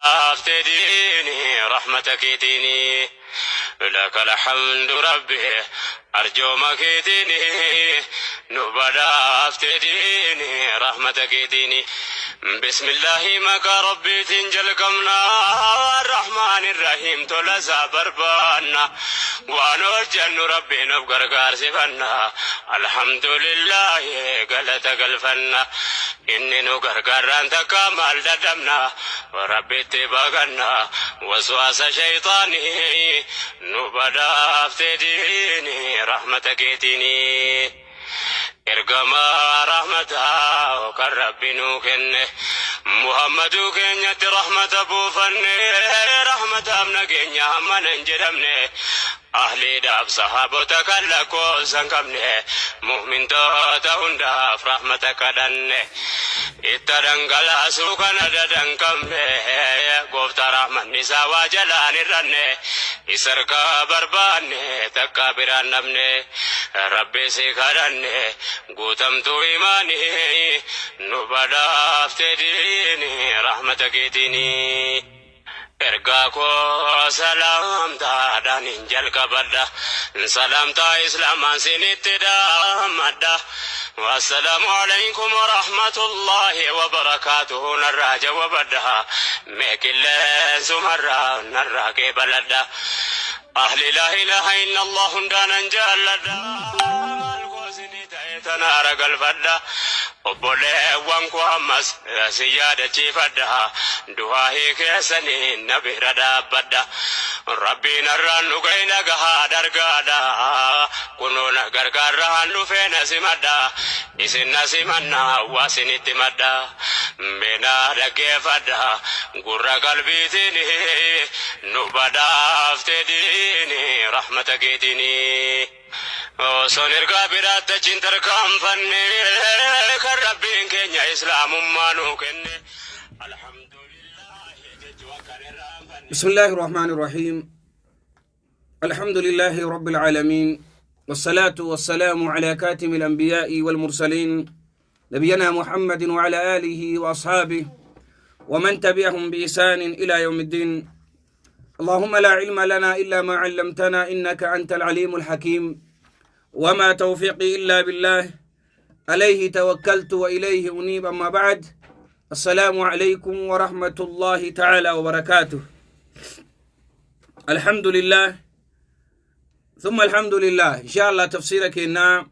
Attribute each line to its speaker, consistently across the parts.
Speaker 1: Badhaaftee diini rahmata keetiini. لك الحمد ربي أرجو مكيتني نبدا افتديني رحمتك ديني بسم الله مكا ربي تنجل كمنا الرحمن الرحيم تلزا بربانا ونرجن ربي نبقر قارسفنا الحمد لله قلت قلفنا إني نقرقر أنت كمال ددمنا وربي تبغنا وسواس شيطاني نبدا افتديني رحمتك ديني ergamaa rahmataa kan rabbi nuu kenne muhammaduu keenyatti rahmata buufanne rahmataaf nageenya hammana hin jedhamne ahliidhaaf sahaabota kan lakkoofsa hin qabne mu'mintoota hundaaf rahmata kadhanne itta dhangalaasuu kana dadan qabne gooftaa rahmanni isaa waa jalaan hir'anne isa harkaa barbaanne takka biraan dhabne rabbi si kadhanne guutamtuu imaanii nu badhaafte diini rahmata keetiini. Ergaa koo salaamtaadhaan hin jalqabadha. Salaamtaa islaamaan sinitti dhaammadha. Wassalaamu alaykum warahmatullaahi wabarakaatuhu narraa jawwabadha. Mee qilleensumarraa narraa qeebaladha. Ahli laa ilaaha illallah hundaanan jaalladha. Maal koo sinii ta'e tanaara galfadha. Obboleewwan koo ammas si yaadachiifadha. Du'aahii keessanii na bira dhaabbadha. Rabbiin har'aan nu ga'e nagahaa dargaadha. Kunoo na gargaarraan dhufee na simadha. Isin na simannaa waa isinitti madha. Mee dhaggeeffadha. Gurra qalbiitiin nu badhaafte diini rahmata keetiini. Osoon ergaa biraatti achiin tarkaanfanne kan rabbiin keenya islaamummaa nuu kenne. Alhamdulillahi jechuu akkan irraanfanne.
Speaker 2: بسم الله الرحمن الرحيم الحمد لله رب العالمين والصلاة والسلام على كاتم الأنبياء والمرسلين نبينا محمد وعلى آله وأصحابه ومن تبعهم بإحسان إلى يوم الدين اللهم لا علم لنا إلا ما علمتنا إنك أنت العليم الحكيم وما توفيقي إلا بالله عليه توكلت وإليه أنيب أما بعد السلام عليكم ورحمة الله تعالى وبركاته الحمد لله ثم الحمد لله إن شاء الله تفسيرك إن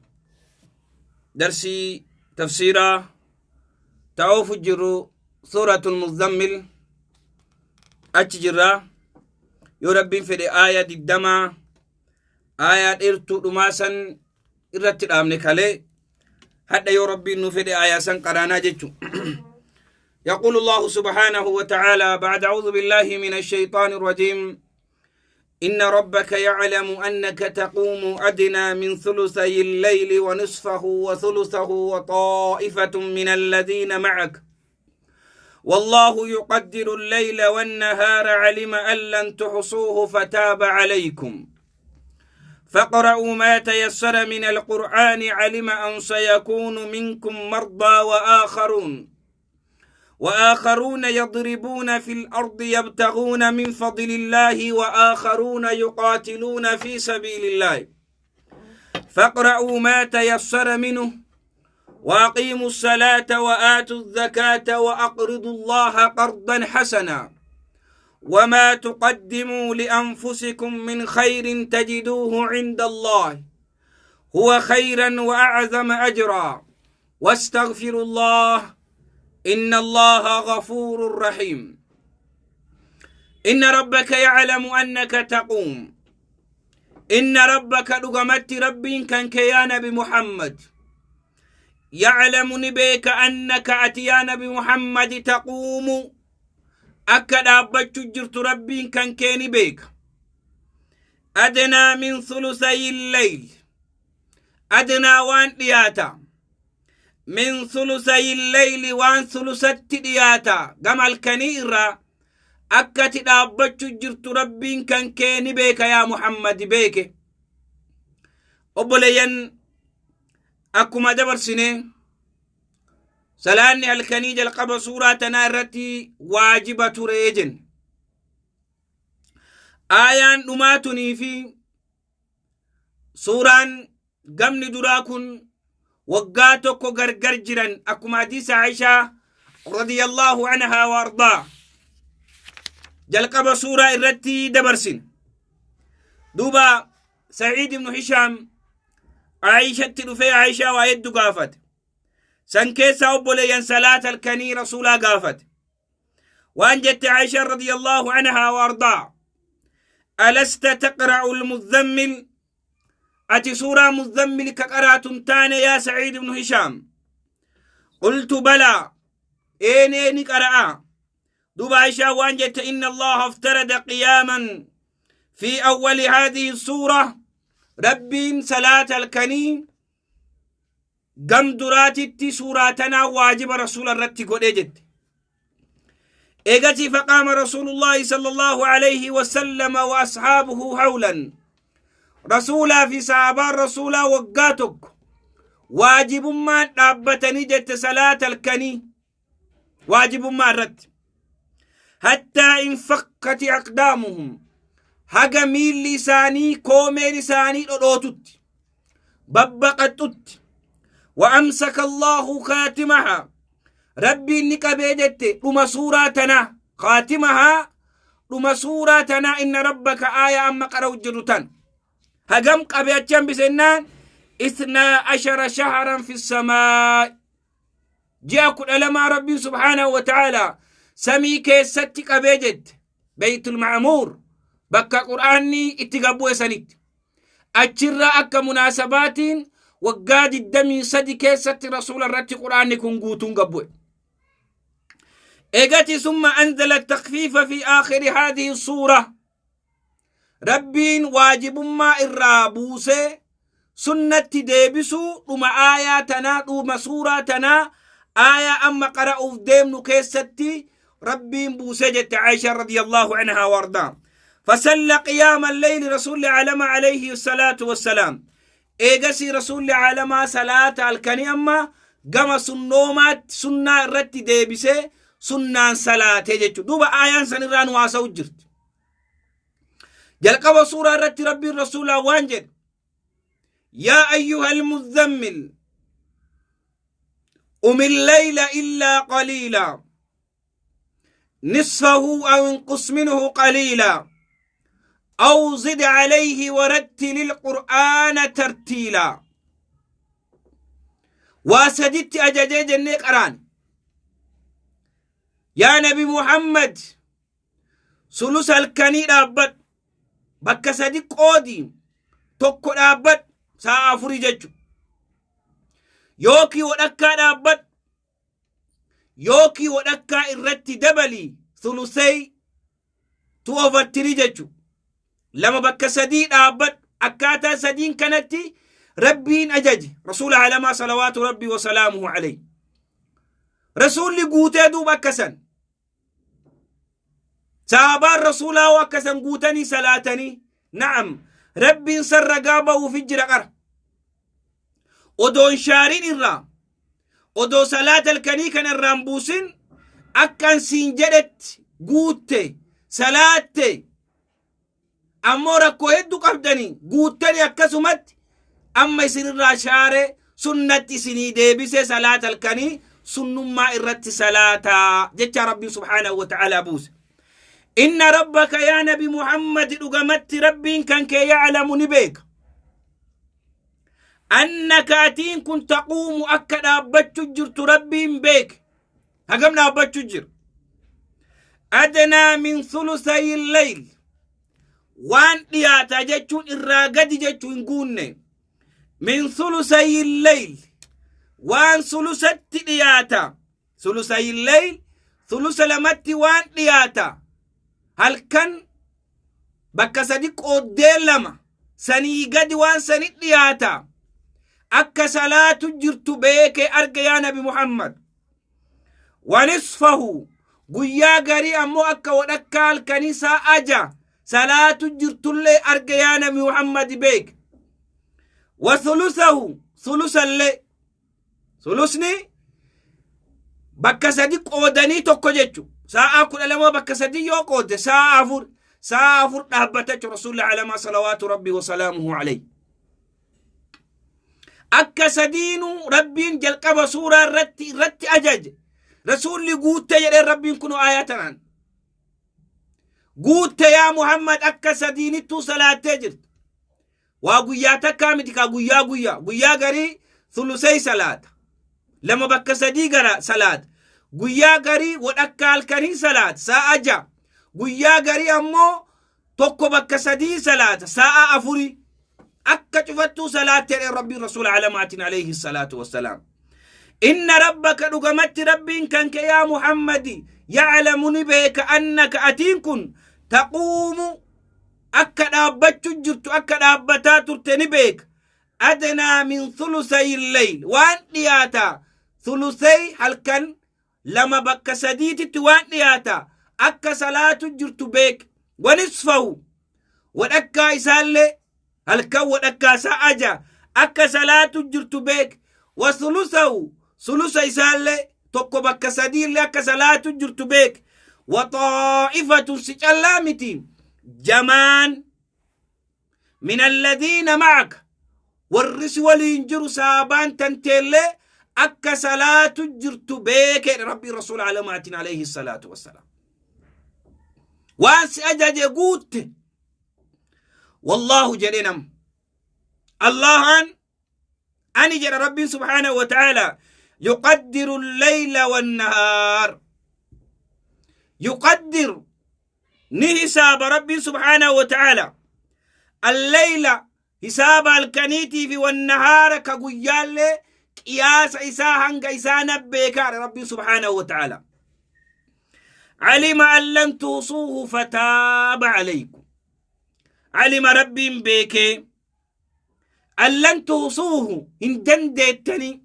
Speaker 2: درسي تفسيرا تعوف الجر سورة المزمل أتجرا يربي في الآية دما آية إرتو دماسا إرتي الأمنك عليه حتى يربي إنه في الآية سن قرانا جتو يقول الله سبحانه وتعالى بعد أعوذ بالله من الشيطان الرجيم إن ربك يعلم أنك تقوم أدنى من ثلثي الليل ونصفه وثلثه وطائفة من الذين معك والله يقدر الليل والنهار علم أن لن تحصوه فتاب عليكم فاقرؤوا ما تيسر من القرآن علم أن سيكون منكم مرضى وآخرون يضربون في الأرض يبتغون من فضل الله وآخرون يقاتلون في سبيل الله فاقرؤوا ما تيسر منه وأقيموا الصلاة وآتوا الزكاة وأقرضوا الله قرضا حسنا وما تقدموا لأنفسكم من خير تجدوه عند الله هو خيرا وأعظم أجرا واستغفروا الله إن الله غفور رحيم إن ربك يعلم أنك تقوم إن ربك لغمت ربي كان كيان بمحمد يعلم نبيك أنك أتيان بمحمد تقوم أكد أبتش جرت ربي كان كيني بيك أدنى من ثلثي الليل أدنى وان دياتا من ثلثي الليل وان ثلثت دياتا جمال كنيرة أكد أبتش جرت ربي كان كيني بيك يا محمد بيك أبوليين أكما دبر سنين Salaanni halkanii jalqaba suuraa tanaa irratti waajiba ture jenne. Aayaan dhumaa tunii fi suuraan gamni duraa kun waggaa tokko gargar jiran, akkuma hadiisa Aishaa radiyallahu anhaa wa ardaa jalqaba suuraa irratti dabarsin. Duuba Sa'iid ibnu Hishaam Aishatti dhufee Aishaa waa hedduu gaafate. San keessaa, obboleeyyan, salaata halkanii rasuulaa gaafate. Waan jette Aishaa radiyallahu anhaa wa ardaa: "ألست تقرأ المزمل؟ Ati suuraa Muzammil ka qaraatun taane, yaa Saciid ibnu Hishaam?" قلت بلى, eenee ni qara'a. Duuba Aishaa waan jette: "إن الله افترض قياما في أول هذه السورة." Rabbiin salaata halkanii gam duraatitti suuraa tanaa waajiba rasuula irratti godhee jette. Eegasi فقام رسول الله صلى الله عليه وسلم وأصحابه حولا. Rasuulaa fi sahaabaan rasuulaa waggaa tokko waajibummaan dhaabbatanii jette, salaata halkanii waajibummaa irratti, حتى انفكت أقدامهم, haga miilli isaanii, koomeen isaanii dhodhootutti, babbaqaxutti. وأمسك الله خاتمها, rabbiin ni qabee jette dhuma suuraa tanaa, خاتمها, dhuma suuraa tanaa, إن ربك, aaya amma qara'u jiru tan. Hagam qabe achi hambisennaan, 12 شهرا في السماء, ji'a 12 rabbiin سبحانه وتعالى samii keessatti qabee jette. بيت المعمور, bakka Qur'aanni itti gabbu'e sanitti. Achirraa akka munaasabaatiin waggaa 23 keessatti rasuula irratti Qur'aanni kun guutuun gabbu'e. Eegati ثم أنزل التخفيف في آخر هذه السورة. Rabbiin waajibummaa irraa buusee sunnatti deebisuu dhuma aayaa tanaa, dhuma suuraa tanaa, aayaa amma qara'uuf deemnu keessatti rabbiin buusee jette Aisha رضي الله عنها وأرضاها. فصلى قيام الليل رسول عالم عليه الصلاة والسلام. Eegasii rasuulli caalamaa salaata halkanii amma gama sunnoomaatti, sunnaa irratti deebisee sunnaan salaatee jechuudha. Duuba aayaan san irraa nu haasa'u jirti. Jalqaba suuraa irratti rabbiin rasuulaa waan jedhe: "يا أيها المزمل قم الليل إلا قليلا نصفه أو انقص منه قليلا أو زد عليه ورتل القرآن ترتيلا." Waa saditti ajajee jennee qaraan. Yaa Nabi Muhammad, sulus halkanii dhaabbadhu, bakka sadi qoodi, tokko dhaabbadhu, sa'a 4 jechu, yookii wadhakkaa dhaabbadhu, yookii wadhakkaa irratti dabali, sulusee, 2/3 jechu, lama bakka sadii dhaabbadhu. Akkaataa sadiin kanatti rabbiin ajaje rasuula alamaa صلوات ربي وسلامه عليه. Rasuulli guutee duuba akkasan, sahabaan rasuulaa hoo akkasan guutanii salaatanii. Na'am, rabbiin san ragaa ba'uufi jira. Qara odoon shaariin irraa, odoo salaata halkanii kana irraan buusin, akkan siin jedhetti guutte salaatte, ammoo rakkoo hedduu qabdanii guuttanii akkasumatti amma isinirraa shaare, sunnatti isinii deebise, salaata halkanii sunnummaa irratti salaataa jecha rabbiin سبحانه وتعالى buuse. إن ربك, yaa Nabi Muhammad, dhugamatti rabbiin kan kee يعلم, ni beeka, أنك, atiin kun, تقوم, akka dhaabbachu jirtu rabbiin beek. Hagam dhaabbachu jiru? أدنى من ثلثي الليل, waan dhiyaata jechuun irraa gadi jechuu hin guunne. من ثلثي الليل, waan sulusatti dhiyaata, ثلثي الليل, sulusa lamatti waan dhiyaata, halkan bakka sadi qooddee lama sanii gadi waan sani dhiyaata akka salaatu jirtu beekee arga, yaa Nabi Muhammad. ونصفه, guyyaa garii ammoo akka wadhakkaa halkanii sa'a 6 salaatu jirtullee arga, yaa Nabi Muhammad, beek. وثلثه, sulusallee, sulusni Bakka sadi qoodanii tokko jechu. Sa'aa 12 bakka sadi yoo qoodde sa'aa 4, sa'aa 4 dhaabbata jechu Rasuulli alamaa salawaatu rabbi wa salaamuhu alayhi. Akka sadiinuu Rabbiin jalqaba suuraa irratti ajaje. Rasuulli guutte jedheen Rabbiin kunoo aayaa tanaan. Guutte yaa Muhammad, akka sadiinittuu salaattee jirta. Waa guyyaa takkaa miti kaa, guyyaa guyyaa. Guyyaa garii sulusee salaata. Lama bakka sadii gara salaata. Guyyaa garii wadhakka halkanii salaata, sa'a 6. Guyyaa garii ammoo tokko bakka sadii salaata, sa'a 4. Akka cufattuu salaattee jedheen Rabbiin Rasuula alamaatiin alayhi salaatu wassalaam. Inna rabbaka, dhugamatti Rabbiin kan kee yaa Muhammadi, ya'lamu, ni beeka, annaka, atiin kun, taquumu, akka dhaabbachuu jirtu, akka dhaabbataa turte ni beeka. Adnaa min thulusay leyl, waan dhiyaataa thulusay halkan lama bakka sadiititti waan dhiyaata akka salaatu jirtu beek. Wanisfahu, wadhakkaa isaallee, halkan wadhakkaa sa'a 6 akka salaatu jirtu beek. Wasulusahu, sulusa isaallee, tokko bakka sadiillee akka salaatu jirtu beek. Waxaa'ifatun, si callaa miti, jamaan, min alladhiina ma'aka, warri si waliin jiru saabaan tanteellee akka salaatu jirtu beekeedha Rabbiin Rasuula alamaatiin alayhi salaatu wassalaam. Waan si ajaje guutte. Wallaahu jedhe nam Allahan ani jedha Rabbiin subhaanahu wa ta'ala, yuqaddiru alleyla wannahaar. Yuqaddir, ni hisaaba Rabbiin subhaanahu wa ta'ala, alleyla, hisaaba halkaniitii fi wannahaara, ka guyyaallee qiyaasa isaa, hanga isaa nabbeekaadha Rabbiin subhaanahu wa ta'ala. Alima an lan tuusuuhu fataaba alaykum. Alima, Rabbiin beekee, an lan tuusuuhu, hin dandeettanii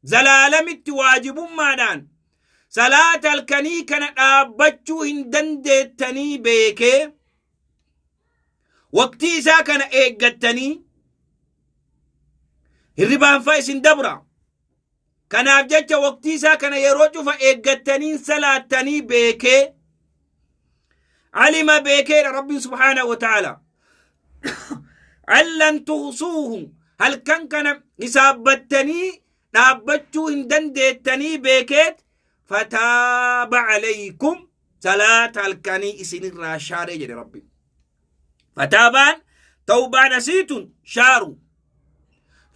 Speaker 2: zalaalamitti waajibummaadhaan salaata halkanii kana dhaabbachuu hin dandeettanii beekee, waqtii isaa kana eeggattanii hirribaan fa isin dabra. Kanaaf jecha waqtii isaa kana yeroo cufa eeggattanii salaattanii beekee. Alima, beekeedha Rabbiin subhaanahu wa ta'ala. An lan tuhsuuhu, halkan kana hisaabbattanii dhaabbachuu hin dandeettanii beekeet, fataaba alaykum, salaata halkanii isinirraa shaaree jedhe Rabbi. Fataabaan, tawbaan asiitun shaaru.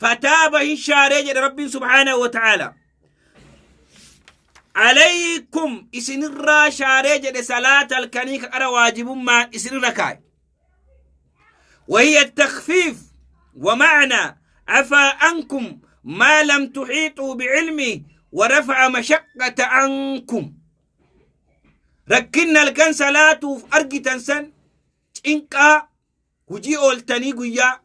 Speaker 2: Fataaba, hin shaaree jedhe Rabbiin subhaanahu wa ta'ala. Alaykum, isinirraa shaaree jedhe salaata halkanii ka qara waajibummaan isinirra kaa'e. وهي التخفيف، ومعنى عفا عنكم ما لم تحيطوا بعلمه ورفع مشقة عنكم. Rakkinna halkan salaatuuf argitan san, cinqaa hujii ooltanii guyyaa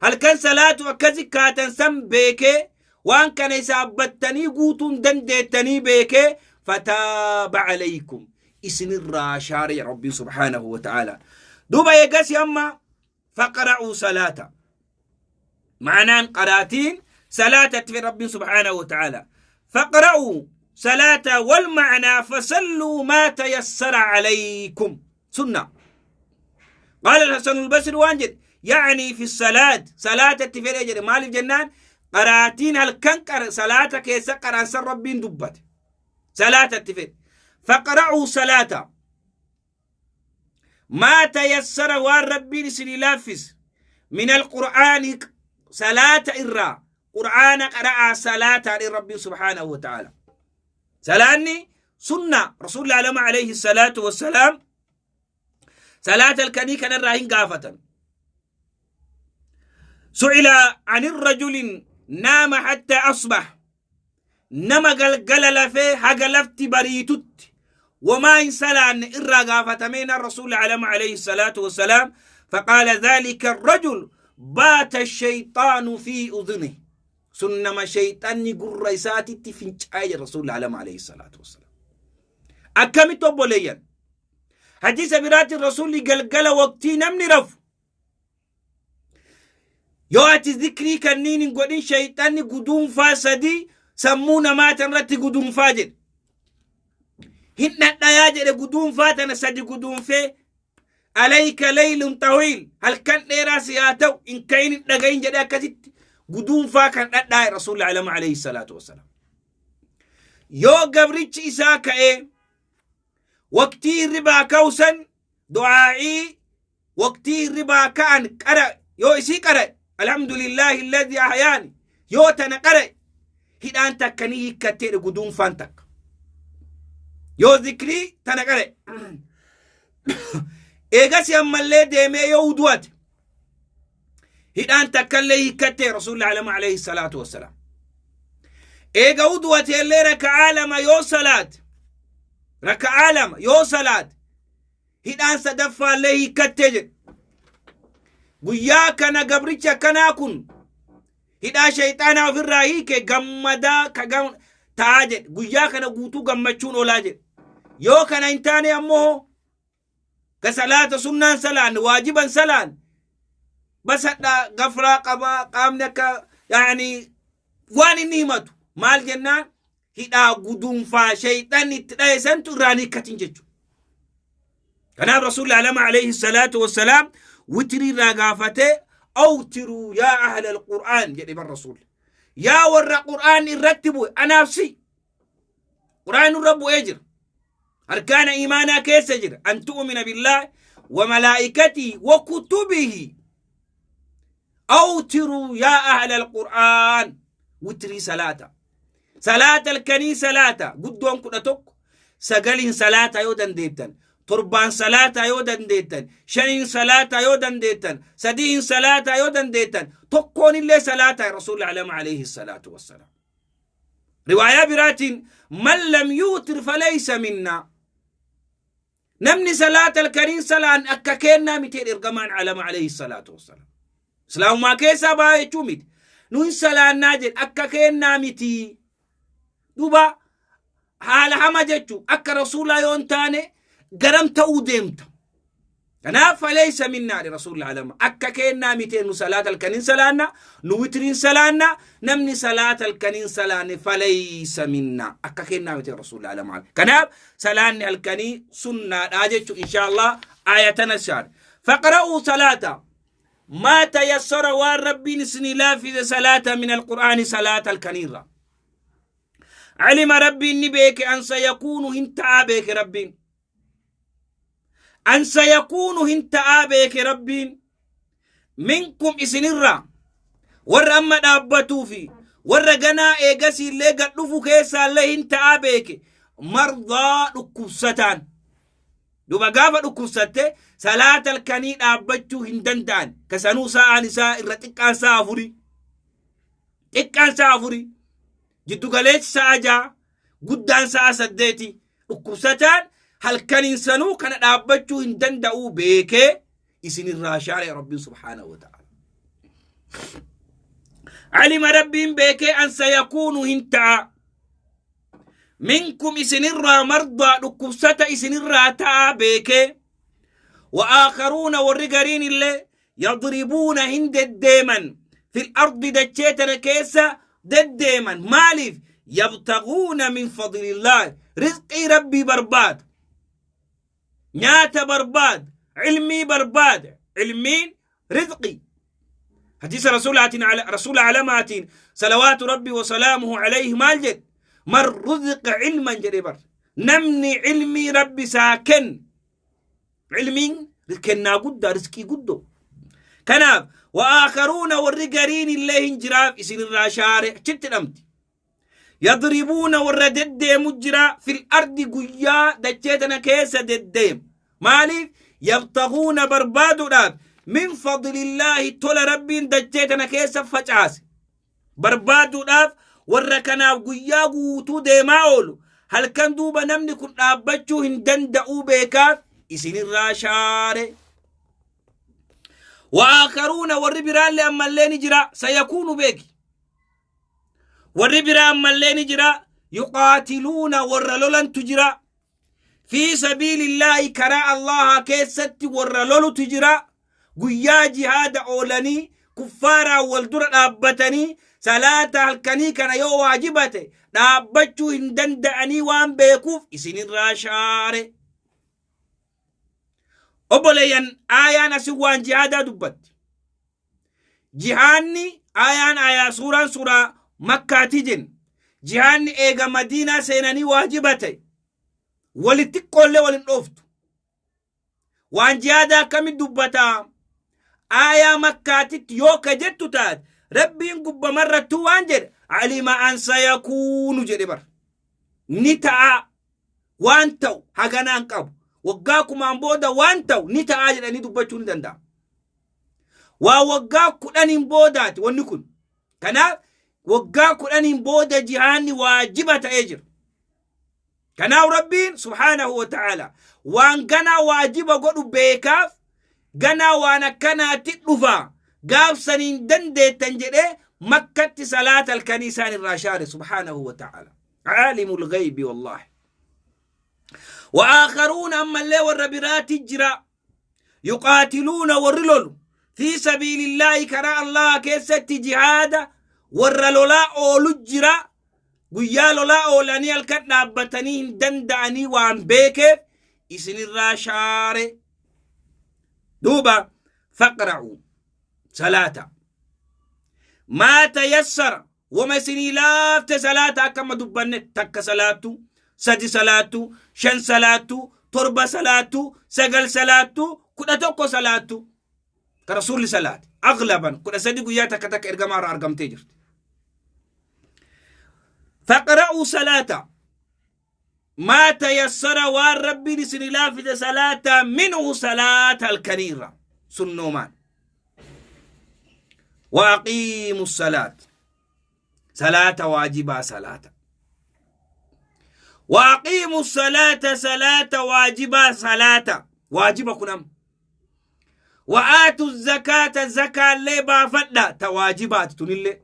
Speaker 2: halkan salaatuuf akkasi kaatan san beekee, waan kana hisaabbattanii guutuun dandeettanii beekee, fataaba alaykum, isinirraa shaaree Rabbiin subhaanahu wa ta'ala. Duuba eegasi amma faqra'uu salaata, ma'anaan qaraatiin salaatatti fedhe Rabbiin subhaanahu wa ta'ala. Faqra'uu salaata, wal ma'anaa fasalluu maa tayassara alaykum, sunna. قال الحسن البصري waan jedhe, يعني في الصلاة، salaatatti fedhe jedhe. Maaliif jennaan, qaraatiin halkan salaata keessa qaraansan Rabbiin dubbate salaatatti fedhe. Faqra'uu salaata ما تيسر، waan Rabbiin isinii laaffise, من القرآن, salaata irraa qur'aana qara'aa salaataan Rabbiin subhaanahu wa ta'ala. Salaanni sunna. Rasuulli alama alayhi salaatu wassalaam salaata halkanii kanarraa hin gaafatan. سئل عن الرجل نام حتى أصبح، nama galgala lafee haga lafti bariitutti wamaa hin salaanne irraa gaafatameen الرسول علم عليه الصلاة والسلام، فقال ذلك الرجل بات الشيطان في أذنه، سنما شيطاني قر إساتي فنچاي. الرسول علم عليه الصلاة والسلام akkamitti obboleeyyan? Hadiisa biraatti Rasuulli galgala waqtii namni rafu, yoo ati zikrii kanniin hin godhin, shayxanni guduunfaa sadii sammuu namaa irratti guduunfaa jedhe. Hin dhadhayaa jedhe guduunfaa tana sadi guduunfee alayka laylun xawiil halkan dheeraa si haa ta'u hin kayin hin dhagayin jedhe akkasitti guduunfaa kan dhadhaa'e rasuulli alama alayhi salaatu wassalaam. Yoo gabrichi isaa ka'ee waqtii hirribaa ka'usan du'aa'ii waqtii hirribaa ka'an qara yoo isii qara'e alhamdulillaahi alladhi ahyaani yoo tana qara'e hidhaan takka ni hiikkatteedha guduunfaan takka. Yoo zikrii tana qara'e eegasi ammallee deemee yoo wudu'ate hidhaan takkallee hiikkattee rasuulli alama alayhi salaatu wassalaam. Eega wudu'ate illee raka'aa lama yoo salaate raka'aa lama yoo salaate hidhaan sadaffaallee hiikkattee jedhe. Guyyaa kana gabrichi akkanaa kun hidhaa shayxaanaa ofirraa hiike gammadaa ka ta'aa jedhe. Guyyaa kana guutuu gammachuun oolaa jedhe. Yoo kana hin taane ammoo ka salaata sunnaan salaan waajiban salaan basadha gafraa qabaa qaamni akka yaani waan inni himatu maal jennaan hidhaa guduunfaa shayxanni itti dhaye santu irraan hiikkatin jechuudha. Kanaaf rasuulli alama alayhi salaatu wassalaam witirii irraa gaafatee awtiruu yaa ahla alqur'aan jedhe bar rasuulli. Yaa warra qur'aan irratti bu'e anaaf si. Qur'aan irra bu'ee jira. Arkaana imaanaa keessa jira. An tu'mina billaahi wa malaa'ikatii wa kutubihi. Awtiruu yaa ahla alqur'aan witirii salaata. Salaata halkanii salaata guddoon 11 sagaliin salaata yoo dandeettan torbaan salaata yoo dandeettan shaniin salaata yoo dandeettan sadiin salaata yoo dandeettan tokkoon illee salaata rasuulli alama alayhi salaatu wassalaam. Riwaayaa biraatiin man lam yuutir falaysa minnaa. Namni salaata halkaniin salaan akka kennaa miti ergamaan alama alayhi salaatu wassalaam. Islaamummaa keessaa bahaa jechuu miti. Nu hin salaannaa jedhe akka kennaa miti. Duba haala hama jechuu akka rasuulaa yoo hin taane garam ta'uu deemta. Kanaaf falaysa minnaa jedhe rasuulli alama akka kennaa miti nu salaata halkaniin salaanna nu witiriin salaanna namni salaata halkaniin salaanne falaysa minnaa akka kennaa miti rasuulli alama. Kanaaf salaanni halkanii sunnaadhaa jechuu inshaallah ayatana shaar. Faqra'uu salaata. ما تيسر waan rabbiin isinii laaffise salaata min alqur'aani salaata halkaniirra. علم rabbiin ni beeke أن سيكون hin ta'aa beeke rabbiin. أن سيكون hin ta'aa beeke rabbiin. منكم isinirra warra amma dhaabbatuu fi warra ganaa eegasii illee gad dhufu keessaallee hin ta'aa beeke مرضى dhukkubsataan. Duba gaafa dhukkubsatte salaata halkanii dhaabbachuu hin danda'an. Kasanuu sa'aan isaa irra xiqqaan sa'a afuri. Xiqqaan sa'a afuri. Jiddu galeessi sa'a 6 guddaan sa'a 8. Dhukkubsataan halkaniin sanuu kana dhaabbachuu hin danda'uu beekee isinirraa shaare rabbiin subhaanahu wa ta'ala. علم rabbiin beekee أن سيكون hin ta'a. منكم isinirraa مرضى dhukkubsata isinirraa ta'a beekee وآخرون warri gariin illee يضربون hin deddeeman في الأرض dachee tana keessa deddeeman maaliif يبتغون من فضل الله rizqii rabbii barbaad nyaata barbaad cilmii barbaad cilmiin rizqii حديث رسولاتين على رسول علاماتين صلوات ربي وسلامه عليه maal jedhe من رزق علما jedhe bar namni cilmii rabbi isaa kenn cilmiin kennaa guddaa rizqii guddoo kanaaf وآخرون warri gariin illee hin jiraaf isinirraa shaare achitti dhamti يضربون warra deddeemu jira في الأرض guyyaa dachee tana keessa deddeemu maaliif يبتغون barbaaduudhaaf من فضل الله tola rabbiin dachee tana keessa facaase barbaaduudhaaf warra kanaaf guyyaa guutuu deemaa oolu halkan duuba namni kun dhaabbachuu hin danda'uu beekaaf isinirraa shaare. وآخرون warri biraallee ammallee ni jira سيكون beeki warri biraa ammallee ni jira يقاتلون warra lolantu jira في سبيل الله karaa allaha keessatti warra lolutu jira guyyaa jihaada oolanii kuffaaraa wal dura dhaabbatanii salaata halkanii kana yoo waajibate Dhaabbachuu hin danda'anii waan beekuuf isinirraa shaare. Obboleeyyan aayaan asin waan jihaadaa dubbatti. Jihaanni aayaan aayaa suuraan suuraa makkaatii jenna. Jihaanni eega madiinaa seenanii waajiba ta'e. Walitti xiqqoollee walin dhooftu. Waan jihaadaa akkamitti dubbataa? Aayaa makkaatitti yoo ka jettu taate rabbiin gubbamarrattuu waan jedhe alima an sayakuunu jedhe bar. Ni ta'a waan ta'u haganaan qabu. Waggaa kumaan booda waan ta'u ni ta'a jedhanii dubbachuu ni danda'a. Waa waggaa kudhaniin boodaati wanni kun. Kanaaf waggaa kudhaniin booda jihaanni waajiba ta'ee jira. Kanaaf Rabbiin subhaanahu wa ta'ala waan ganaa waajiba godhu beekaaf ganaa waan akkanaatti dhufa gaafsaniin dandeettan jedhee makkatti salaata halkanii isaan irraa shaare subhaanahu wa ta'ala. Caalimul ghaybi wallaahi. Wa'aakharuuna ammallee warra biraati jira. Yuqaatiluuna warri lolu fi sabiilillaahi karaa Allaha keessatti jihaada warra lolaa oolu jira. Guyyaa lolaa oolanii halkan dhaabbatanii hin danda'anii waan beekeef isinirraa shaare. Duuba faqra'u salaata. Maa tayassara wama isinii laafte salaata akka amma dubbanne takka salaattu, sadi salaattu, shan salaattu, torba salaattu, sagal salaattu, 11 salaattu. Ka rasuulli salaate aglaban 13 guyyaa takka takka ergamaa irraa argamtee jirti. Faqra'uu salaata maa tayassara waan rabbiin isin laafise salaata minhu salaata halkaniirra sunnoomaan. Waaqiimu salaat salaata waajibaa salaata. Waaqiimu salaata salaata waajibaa salaata waajiba kun amma. Wa'aatu zakaata zakaallee baafadha ta waajibaati tunillee.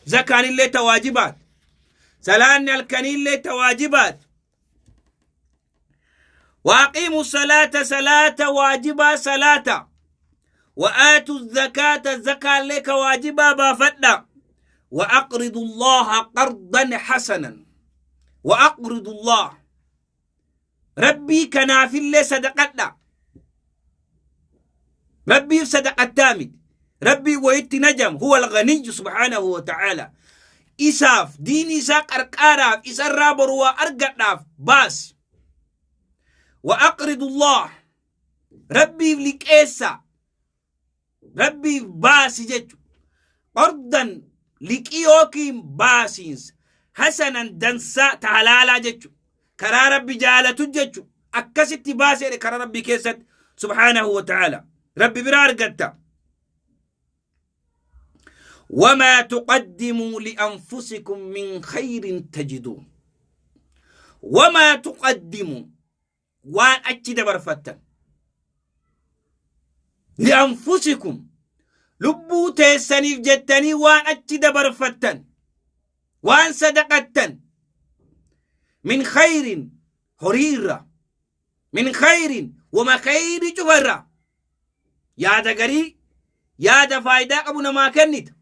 Speaker 2: Zakaanillee ta waajibaati. Salaanni halkaniillee ta waajibaati. Waaqiimu salaata salaata waajibaa salaata. Wa'aatu zakaata zakaallee ka waajibaa baafadha. Wa'aqridu Allaha qardan hasanan. Wa'aqridu Allah. Rabbii kanaafillee sadaqadha. Rabbiif sadaqattaa miti. Rabbii wayitti najam huwa alghaniyyu subhaanahu wa ta'aala. Isaaf diinii isaa qarqaaraaf isarraa boru waa argadhaaf baasi. Wa aqridu Allah. Rabbiif liqeessa. Rabbiif baasi jechu. Qardan liqii yookiin baasiinsa hasanan dansaa ta halaalaa jechu. Karaa Rabbi jaalatu jechu. Akkasitti baasi jedhe karaa Rabbii keessatti subhaanahu wa ta'aala. Rabbi biraa argatta. Wamaa tuqaddimuu li'anfusikum min khayrin tajiduu. Wamaa tuqaddimuu waan achi dabarfattan li'anfusikum lubbuu teessaniif jettanii waan achi dabarfattan waan sadaqattan min khayrin horii irraa min khayrin wama khayrii cufa irraa yaada garii yaada faayidaa qabu namaa kennita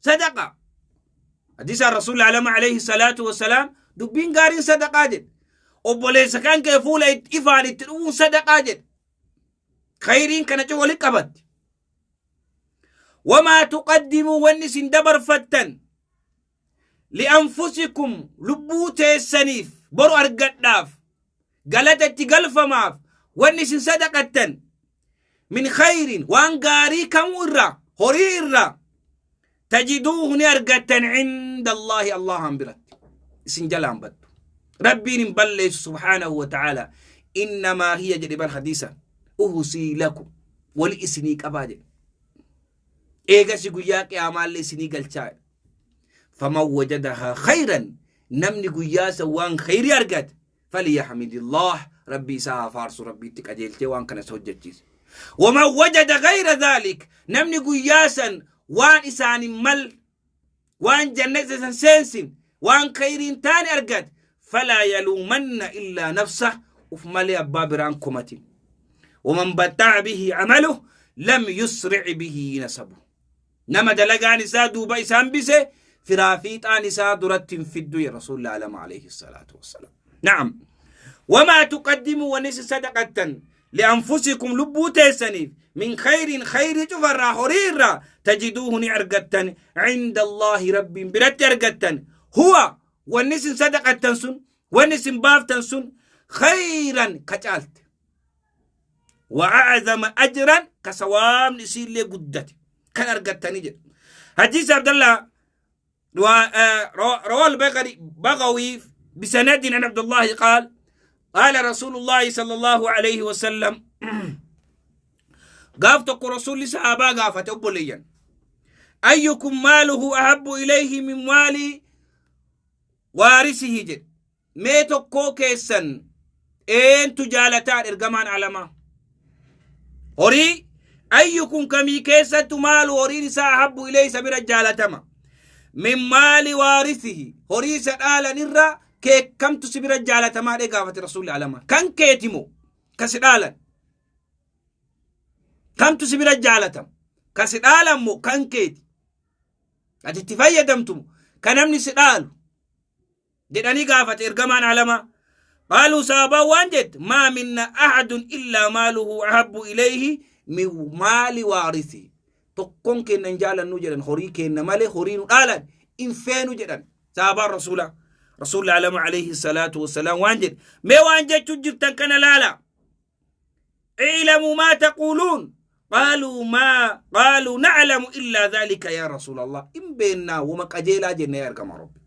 Speaker 2: sadaqa hadiisaan rasuulli alama alayhi salaatu wasalaam dubbiin gaariin sadaqaa jedhe obboleessa kan kee fuula ifaan itti dhufuun sadaqaa jedhe khayriin kana cufa walitti qabatti wamaa tuqaddimuu wanni isin dabarfattan li'anfusikum lubbuu teessaniif boru argadhaaf galata itti galfamaaf wanni isin sadaqattan min khayrin waan gaarii kamuu irraa horii irraa tajiduuhu ni argattan cinda allaahi allahan biratti isin jalaan baddu rabbiin hin balleessu subhaanahu wa ta'aala innamaa hiya jedhe bar hadiisa uhsii lakum wali isinii qabaa jedhe eegasi guyyaa qiyaamaallee isinii galchaa faman wajadahaa khayran namni guyyaa san waan khayrii argate falyaxmidillah rabbii isaa haa faarsu rabbiitti qajeelchee waan kana isa hojjechiise waman wajada gayra dhaalik namni guyyaa san waan isaan hin mal waan jannata isan seensin waan khayrii hin taane argate falaa yaluumanna illaa nafsah uf malee abbaa biraan komatin waman baxxa'a bihi amaluh lam yusric bihi nasabuh nama dalagaan isaa duuba isaan bise Firaa fiixaan isaa duratti hin fiddu ya Rasuulli alama alayhi salaatu wassalaam. Na'am. Wamaa tuqaddimu wanni isin sadaqattan li'anfusikum lubbuu teessaniif min khayrin khayrii cufarraa horii irraa tajiduuhu ni argattan cinda Allaahi rabbiin biratti argattan huwa wanni isin sadaqattan sun wanni isin baaftan sun khayran ka caalte wa a'zama ajran ka sawaabni isiillee guddate kan argattanii jedha. Hadiisa Abdallah روى البغوي بسند عن عبد الله قال قال رسول الله صلى الله عليه وسلم قافتك رسول صحابة قافت أبوليا أيكم ماله أحب إليه من مال وارثه جد mee tokkoo keessan eentu jaalataan ergamaan alamaa horii ayyukum kamii keessattu maalu horiin isaa ahabbu ilee isa bira jaalatama min maali waarisihi horii isa dhaalan irra keekkamtu si bira jaalatamaa dhee gaafate rasuulli alamaa kan keetimo ka si dhaalan kamtu si bira jaalatama ka si dhaalan mo kan keeti ati itti fayyadamtu mo ka namni si dhaalu jedhanii gaafate ergamaan alamaa. Qaaluu sahaabaan waan jette maa minna ahadun illaa maaluhu ahabbu ilayhi min maali waarisi. Tokkoon keenna hin jaalannuu jedhan horii keenna malee horii nu dhaalan hin feenu jedhan sahaabaan rasuulaa. Rasuulli alama alayhi salaatu wassalaam waan jedhe mee waan jechuu jirtan kana laala. اعلموا ما تقولون قالوا ما قالوا نعلم إلا ذلك يا رسول الله إن بيننا وما قجيلا جنة يا أرقم ربي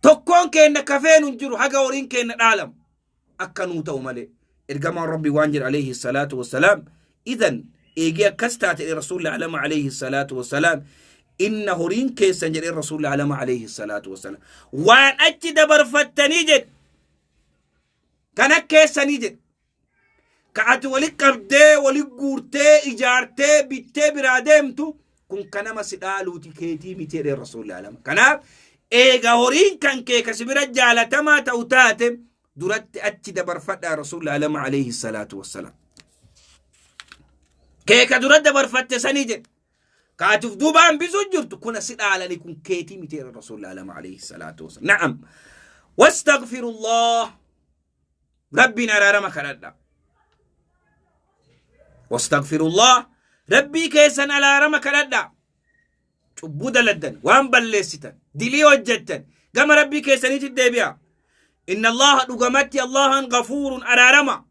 Speaker 2: tokkoon keenna kafeen hin jiru haga horiin keenna dhaalamu akka nuu ta'u malee ergamaan rabbi waan jedhu alayhi salaatu wassalaam idan eegee akkas taate jedhe rasuulli alama alayhi salaatu wassalaam inna horiin keessan jedhe rasuulli alama alayhi salaatu wassalaam waan achi dabarfattanii jedhe Kan akka keessanii jedhe. Ka ati wali qabdee, wali guurtee, ijaartee, bittee biraa deemtu kun ka nama si dhaaluuti keetii miti jedhee rasuulli alama. Kanaaf eega horiin kan kee ka si bira jaalatamaa ta'u taate duratti achi dabarfadhaa rasuulli alama alayhi salaatu wassalaam. Kee ka dura dabarfatte sanii jedhe. Ka ati uf duuba hambisuu jirtu kuna si dhaalani kun keetii miti jedhe rasuulli alama alayhi salaatu wassalaam. Na'am. Wastaghfirullah. Rabbiin araarama kadhadha. Wastaghfirullah. Rabbii keessan araarama kadhadha. Cubbuu daladdan, waan balleessitan, dilii hojjettan, gama Rabbii keessaniitti deebi'a. Inna Allaha dhugamatti Allahan ghafuurun araarama.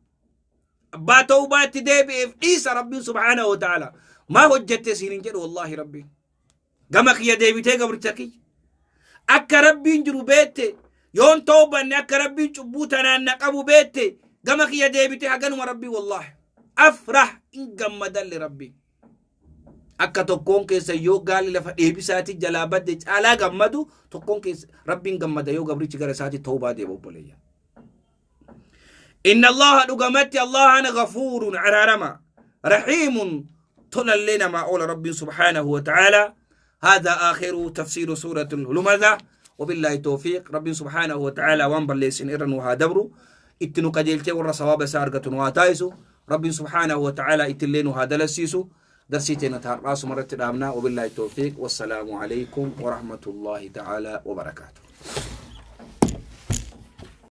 Speaker 2: Abbaa tawbaatti deebi'eef dhiisa Rabbiin subhaanahu wa ta'ala. Maa hojjette siin hin jedhu wallaahi Rabbiin. Gama kiyya deebitee gabricha kiyya. Akka Rabbiin jiru beette yoon tawbanne akka Rabbiin cubbuu tanaan na qabu beette gama kiyya deebitee haganuma Rabbii wallaahi. Afrah in gammadalle Rabbiin. Akka tokkoon keessa yoo gaalli lafa dheebisaati jalaa badde caalaa gammadu tokkoon keessa Rabbiin gammada yoo gabrichi gara isaatti tawbaa deebi'u obboleeyyan. Inna Allaha dhugamatti Allahan ghafuurun araarama rahiimun tolallee namaa oola Rabbiin subhaanahu wa ta'ala. هذا آخر تفسير سورة الهمزة وبالله التوفيق رب سبحانه وتعالى وان بلسن إرن وهادبرو اتنو قجلتي ورا صواب سارقة واتايسو رب سبحانه وتعالى اتلين وهادلسيسو درسيتين تهرأس مرت دامنا وبالله التوفيق والسلام عليكم ورحمة الله تعالى وبركاته.